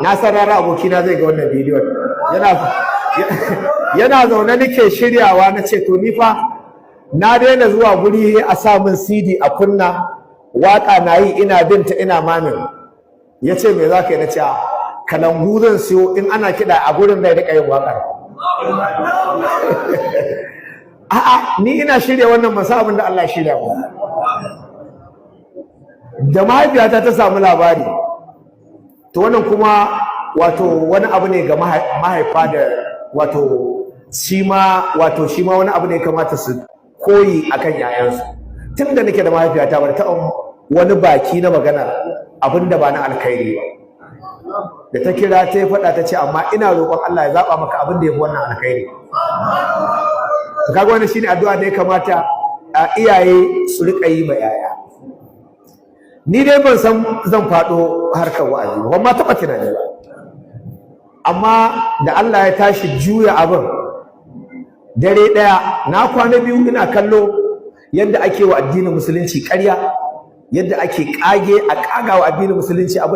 Na san rara abokina zai ga wannan bidiyon. Yana zaune nake shiryawa, na ce, "To, ni fa na daina zuwa guri a sa min CD a kunna waka na yi, ina binta ina mamin." Ya ce, "Me za ka yi?" Na ce, "Kalangu zan siyo, in ana kiɗa a gurin zai riƙa yin waƙar." A'a, ni ina shirya wannan masa abin da Allah shirya mu. Da mahaifiyata ta samu labari, to wannan kuma wato wani abu ne ga mahaifa da wato shi ma wani abu ne ya kamata su koyi akan 'ya'yansu. Tun da nake da mahaifiyata, ba taɓa wani baki na magana abin da ba na alkhairi ba. Da ta kira ta yi faɗa, ta ce, "Amma ina roƙon Allah ya zaɓa maka abin da ya fi wannan alkhairi." To, kaga wannan shine addu'a da ya kamata a iyaye su riƙa yi ma 'ya'ya. Ni dai ban san zan faɗo harkar wa'azi ba, ban ma taɓa tunani ba. Amma da Allah ya tashi juya abin dare ɗaya, na kwana 2 ina kallo yadda ake wa addinin Musulunci ƙarya, yadda ake ƙage a ƙaga wa addinin Musulunci abin.